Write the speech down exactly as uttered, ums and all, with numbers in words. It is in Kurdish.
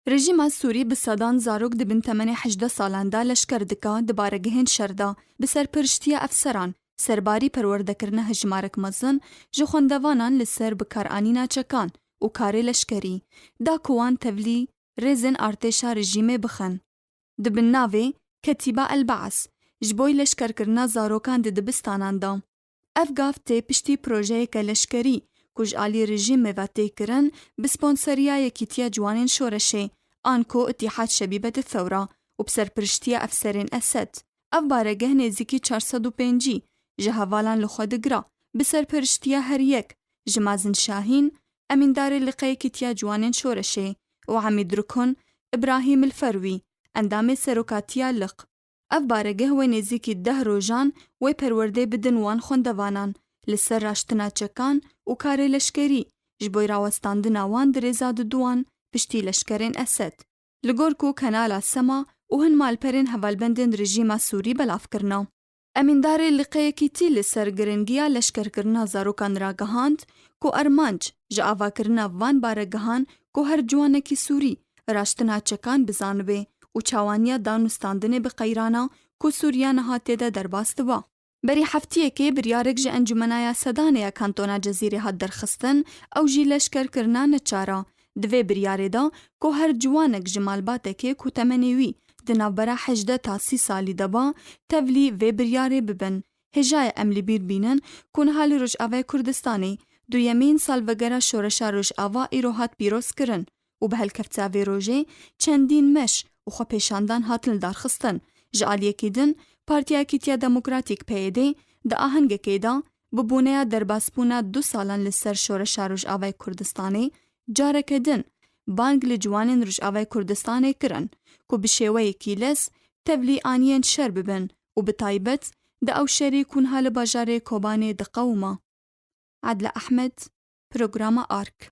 Rejîma Sûrî bi sedan zarok di bin temenê hejdeh salan de leşker dika di baregehên şer de, bi serpiriştiya efseran, serbarî perwerdekirina hejmarek mezin ji xwendevanan li ser bikaranîna çekan û karê leşkerî, da ku wan tevlî rêzên artêşa rejîmê bixin. Di bin navê Ketîba El Baas, ji bo leşkerkirina zarokan di dibistanan de. Ev gav tê piştî projeyeke leşkerî ku ji alî rejîmê ve tê kirin, bi sponseriya Yekîtiya Ciwanên Şoreşê, an ku Îtîhad Şebîbet Thewra, û bi serpiriştiya efserên Esed. Ev baregeh nêzîkî çar sed û pêncî ji hevalan li xwe digira, bi serpiriştiya her yek ji Mazin Şahîn, emîndarê Liqê Yekîtiya Ciwanên Şoreşê, û Emîd Rukun Îbrahîm El Ferwî, endamê serokatiya liq. Ev baregeh wê nêzîkî deh rojan wê perwerdê bidin wan xwendevanan li ser raştina çekan û karê leşkerî ji bo rawestandina wan di rêza diduwan piştî leşkerên Esed. Li gor ku Kanala Sema û hin malperên hevalbendên rejîma Sûrî belav kirina. Emîndarê Liqê Yekîtî li ser giringiya leşkerkirina zarokan ragihand ku armanc ji avakirina van baregehan ku her ciwanekî Sûrî raştina çekan bizanibe û çawaniya danûstandinê bi qeyrana ku Sûriya niha tê de derbas diba. Berî heftiyekê biryarek ji Encûmena ya Sedanê ya Kantona Cezîrê hat derxistin, ew jî leşkerkirina neçar e. Di vê biryarê de ku her ciwanek ji malbatekê ku temenê wî di navbera hejdeh ta sî salî de ba, tevlî vê biryarê bibin. Hêja ye em li bîr bînin ku niha li Rojavayê Kurdistanê duyemîn salvegera Şoreşa Rojava îro hat pîrozkirin û bi helkefta vê rojê çendîn meş û xwepêşandan hatin lidarxistin. Ji aliyekî din, Partiya Yekîtiya Demokratîk, P Y D, di ahengekê de bi boneya derbasbûna du salan li ser Şoreşa Rojavayê Kurdistanê careke din bang li ciwanên Rojavayê Kurdistanê kirin ku bi şêweyekî lez tevlî aniyên şer bibin û bi taybet di ew şerî ku niha li bajarê Kobanê diqewima. Adile Ehmed, Programa Ark.